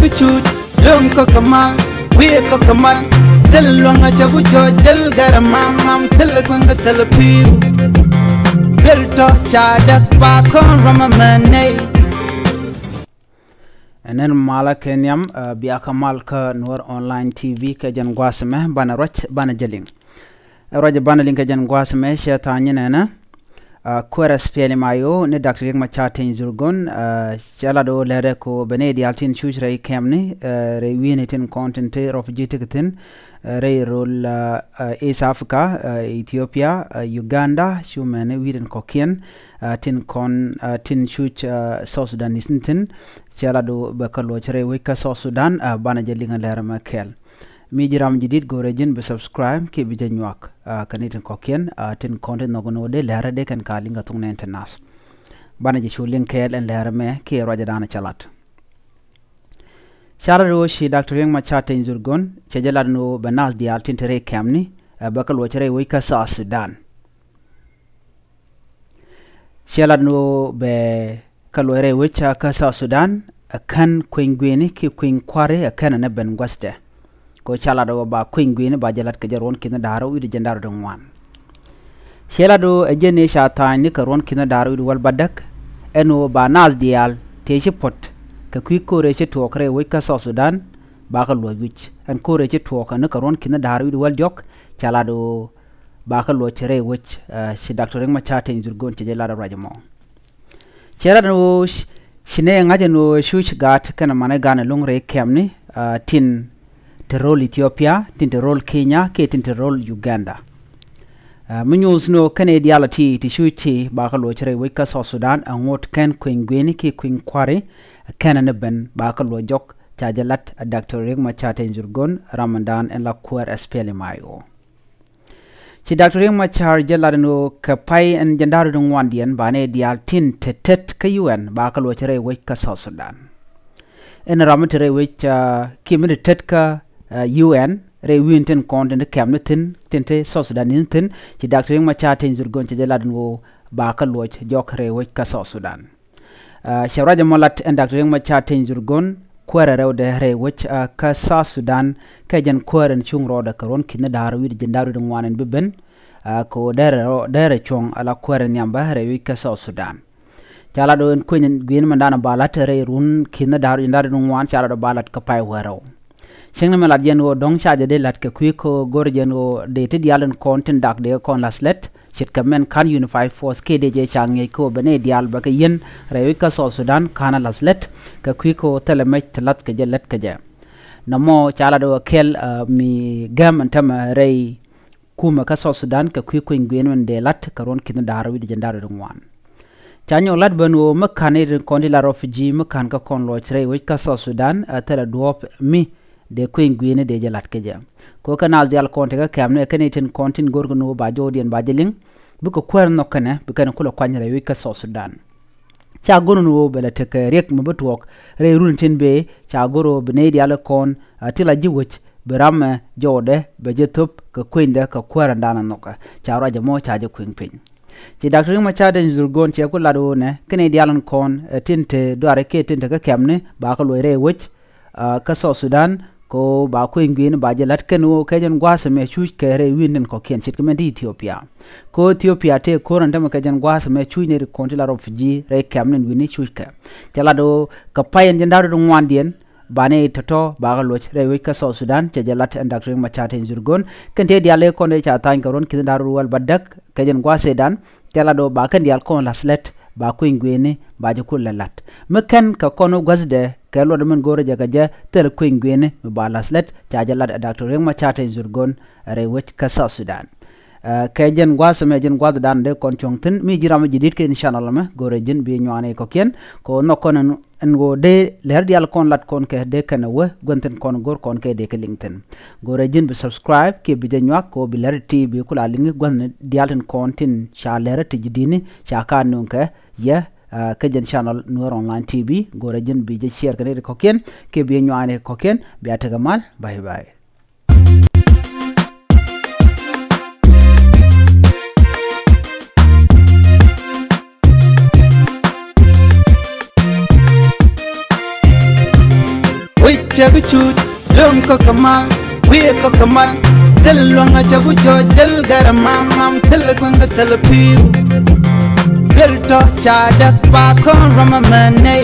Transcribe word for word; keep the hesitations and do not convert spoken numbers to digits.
Bi cuut lo̱ŋ kɔk kɛ mal, wi̱i̱ kɔk kɛ mal. Thil luäŋ a cɛ ku cɔɔc, thil gɛr a mam mam, thil kueŋ kɛ thil pi̱i̱u. Bil tɔ ca däk pa kɔn rɔm a mɛn nɛy. Ɛn ɛn malä kɛ nhiam, ɛ, bia kä mal kä Nuɔr Online T V kɛ jɛn gua̱a̱th ɛmɛ, banɛ ruac, banɛ jɛ liŋ. Ɛ ruac banɛ liŋ kɛ jɛn gua̱a̱th ɛmɛ, cɛ tha̱a̱ŋ nyin ɛnɛ. Ɛ, kuɛɛr ɛ SPLM-IO ni Doctor Riek Machar Teny Dhurgon, ɛ, cɛ lat ɣöö lɛrɛ kɛ ɣöö bɛ nɛy diaal tin cuc rɛy kɛmni, ɛ, rɛy wi̱i̱ni tin kɔn tin te refugee tekɛ thi̱n, ɛ, rɛy röl, ɛ, ɛ, East Africa, ɛ, Ethiopia, ɛ, Uganda, cu mɛni wi̱i̱ tin kɔ̱kiɛn, ɛ, tin kɔn, ɛ, tin cuc, ɛ, South Sudanese ni thi̱n, cɛ lat ɣöö bɛ kɛ luɔc rɛy wec kä South Sudan, ɛ, banɛ jɛ liŋ ɛ lɛr ɛmɛ kɛɛl. Mi ji̱ ram ji̱ di̱t, go̱rɛ ji̱n bi subscribe kiɛ bi jɛ nyuak, ɛ, kɛ ni tin kɔ̱kiɛn, ɛ, tin kɔn tin nhɔk ni wä dee lɛr dee kɛn ka liŋ kɛ thuk nɛn ti nath. Banɛ jɛ cu liŋ kɛɛl ɛn lɛr ɛmɛ kiɛ ruacɛ danɔ cɛ lat. Ca lat ɣöö ci Doctor Riek Machar Teny Dhurgon cɛ jɛ lat ni ɣöö bɛ nath diaal tin te rɛy kɛmni, ɛ, bɛ kɛ luɔc rɛy wec kä South Sudan. Cɛ lat ni ɣöö bɛ kɛ luɔc rɛy wec kä South Sudan, ɛ kän kueny gui̱ni kiɛ kueny kua̱ri, ɛ kän ɛn ɛ ben gua̱thdɛ. Kɛ ɣöö ca lat ɣöö ba kueny gui̱ni ba jɛ lat kɛ jɛ ruɔ̱n ki̱n da̱r wi̱cdɛ jiɛn da̱r wi̱cdɛ ŋuan. Cɛ lat ɣöö ɛ jɛn ëë ca tha̱a̱ŋ ni kɛ ruɔ̱n ki̱n da̱r wi̱cdɛ wäl bädäk, ɛn ɣöö ba naath diaal tëë ci puɔ̱t kɛ kui̱ ko̱rɛ ci tuɔɔk rɛy wec kä South Sudan, ba kɛ luɔc wi̱c. Ɛn ko̱rɛ ci tuɔɔk ni kɛ ruɔ̱n ki̱n da̱r wi̱cdɛ wäl diɔ̱k, ca lat ɣöö ba kɛ luɔc rɛy wec, ɛ, ci Doctor Riek Machar Teny Dhurgon cɛ jɛ lat ɛ ruac ɛmɔ. Cɛ lat ɛn ɣöö ci nɛ ŋa̱c ɛn ɣöö cuc gaat kɛnɛ manɛ gan ɛlɔ̱ŋ rɛy kɛmni, ɛ, tin te röl Ethiopia, tin te röl Kenya, kiɛ tin te röl Uganda. Ɛ, mi nyuuth ni ɣöö kɛnɛ diaal a ti, ti cuc ti ba kɛ luɔc rɛy wec kä South Sudan, ɛ ŋot kän kueny gui̱ni kiɛ kueny kua̱ri, ɛ kän ɛn ɛ ben ba kɛ luɔc jɔk, ca jɛ lat ɛ Doctor Riek Machar Teny Dhurgon, ram ɛn dan ɛn la kuɛɛr SPLM-IO. Ci Doctor Riek Machar jɛ lat ɛn ɣöö kɛ pay ɛn jiɛn da̱r wi̱cdɛ ŋuandiɛn ba nɛy diaal tin te tet kä U N ba kɛ luɔc rɛy wec kä South Sudan. Ɛn ram mi te rɛy wec, ɛ, kiɛ mi te tet kä, ɛ, U N rɛy wi̱i̱ni tin kɔn tin te kɛmni thi̱n, tin te South Sudan ni thi̱n, ci Doctor Riek Machar Teny Dhurgon cɛ jɛ lat ɛn ɣöö ba kɛ luɔc jɔk rɛy wec kä South Sudan. Ɛ, cɛ ruac ɛmɔ lat ɛn Doctor Riek Machar Teny Dhurgon, kuäärɛ rɛwdɛ rɛy wec, ɛ, kä South Sudan, kɛ jɛn kuäär ɛn cuŋ rɔɔdɛ kɛ ruɔ̱n ki̱n da̱r wi̱cdɛ jiɛn da̱r wi̱cdɛ ŋuan ɛn bi ben, ɛ, kɛ ɣöö derɛ rɔ-, derɛ cuɔ̱ŋ ala kuäär ɛn nhiam bä rɛy wec kä South Sudan. Ca lat ɣöö ɛn kueny gui̱n mɛn danɔ ba la̱t rɛy ruɔ̱n ki̱n da̱r wi̱cdɛ jiɛn da̱r wi̱cdɛ ŋuan, ca lat ɣöö ba la̱t kɛ pay wäl rɛw. Cieŋni mi lat jɛn ɣöö dɔ̱ŋ ca jɛ dee la̱t kɛ kui̱ kɛ ɣöö go̱r jɛn ɣöö dee ti diaal in kɔn tin dak dee kɔn la̱th lät, ce̱tkɛ mɛn ka̱n Unified Force kiɛ dee jɛ ca ŋi̱eec kɛ ɣöö bɛ nɛy diaal bɛ kɛ yiɛn rɛy wec kä South Sudan ka̱n a la̱th lät, kɛ kui̱ kɛ ɣöö thilɛ mec ti la̱th kɛ jɛ lät kɛ jɛ. Nɔmɔ ca lat ɣöö kɛl, ɛ, mi gɛm ɛn tämɛ rɛy kumɛ kä South Sudan kɛ kui̱ kueny gui̱n min dee la̱t kɛ ruɔ̱n ki̱n da̱r wi̱cdɛ jiɛn da̱r wi̱cdɛ ŋuan. Ca nyɔk la̱t ben ɣöö mi ka̱n i̱ tin kɔn ti la refugee mi ka̱n kä kɔn luɔc rɛy wec kä South Sudan, ɛ thilɛ duɔ̱ɔ̱p mi dee kueny gui̱ni dee jɛ la̱t kɛ jɛ. Kɛ ɣöö kɛ naath diaal kɔn tekä kɛmni ɛ kɛn i̱ tin kɔn tin go̱rkɛ ni ɣöö ba jɔwdiɛn ba jɛ liŋ, bikɛ kuäär nhɔk kɛnɛ, bi kɛn kulɛ kuany rɛy wec kä South Sudan. Ca go̱r ni ɣöö bɛ lɛ tekɛ riɛk mi bi tuɔɔk rɛy run tin bëë, ca go̱r ɣöö bi nɛy diaal kɔn, ɛ, ti la ji̱ wec, bi ram ɛ jɔwdɛ bɛ jɛ thöp kɛ kuenydɛ kɛ kuäär ɛn danɔ nhɔkɛ. Ca ruac ɛmɔ ca jɛ kueŋ piny. Ci Doctor Riek Machar Teny Dhurgon cɛ ku lat ɣöö nɛ kɛn i̱ diaal in kɔn, ɛ, tin te duar kiɛ tin te kä kɛmni ba kɛ luɔc rɛy wec, ɛ, kä South Sudan, kɛ ɣöö ba kueny gui̱n ba jɛ la̱t kɛn ɣöö kɛ jɛn gua̱a̱th ɛmɛ cuc kɛ rɛy wi̱i̱ni tin kɔ̱kiɛn ce̱tkɛ mɛn ti Ethiopia. Kɛ ɣöö Ethiopia tëë ko̱r ɛn tämɛ kɛ jɛn gua̱a̱th ɛmɛ cuc nɛy ti kɔn ti la refugee rɛy kɛmni wi̱ni cuc kɛ. Cɛ lat ɣöö kɛ pay ɛn jiɛn da̱r wi̱cdɛ ŋuandiɛn ba nɛy tɔ̱tɔ̱ ba kɛ luɔc rɛy wec kä South Sudan, cɛ jɛ lat ɛn Doctor Riek Machar Teny Dhurgon. Kɛn tëë diaal ëë kɔn dee ca tha̱a̱ny kɛ ruɔ̱n ki̱n da̱r wi̱cdɛ wäl bädäk kɛ jɛn gua̱a̱th ëëdan, cɛ lat ɣöö ba kɛn diaal kɔn la̱th lät, ba kueny gui̱ni ba jɛ kulɛ la̱t. Mi kɛn kɛ kɔn wä gua̱thdɛ kɛ luɔt min go̱o̱rä jɛ kɛ jɛ thil kueny gui̱ni mi ba la̱th lät, ca jɛ lat ɛ Doctor Riek Machar Teny Dhurgon rɛy wec kä South Sudan. Ɛ, kɛ jɛn gua̱a̱th ɛmɛ jɛn gua̱a̱thdan dee kɔn cuɔ̱ŋ thi̱n, mi ji̱ ram mi ji̱ di̱t kɛ inshallah mɛ, go̱o̱rɛ ji̱n bi nyuani kɔ̱kiɛn, kɛ ɣöö nhɔk kɔn ɛn, ɛn ɣöö dee lɛr diaal kɔn lat kɔn kɛ dee kɛn ɛ wee gua̱n thi̱n kɔn go̱r kɔn kɛ dee kɛ liŋ thi̱n. Go̱o̱rɛ ji̱n bi subscribe kiɛ bi jɛ nyuak kɛ ɣöö bi lɛr ti bi kula liŋ gua̱n diaal tin kɔn tin ca lɛr ti ji̱ di̱ni ca ka nuŋ kɛ yɛ, ɛ, kɛ jɛn channel Nuer Online T V. Go̱o̱rɛ ji̱n bi jɛ share kɛ ni ti kɔ̱kiɛn kiɛ bi jɛ nyuani kɔ̱kiɛn. Bia tekɛ mal. Bye bye. Wec Cɛ bi cuut lo̱ŋ kä kɛ mal, wi̱i̱ kä kɛ mal. Thil luäŋä cɛ bi jɔɔc, thil gɛrɛ mam mam, thil kueŋ kä thil pi̱i̱u. Thil tɔ̱ ca däk pa kɔn rɔmɛ mɛ nɛy.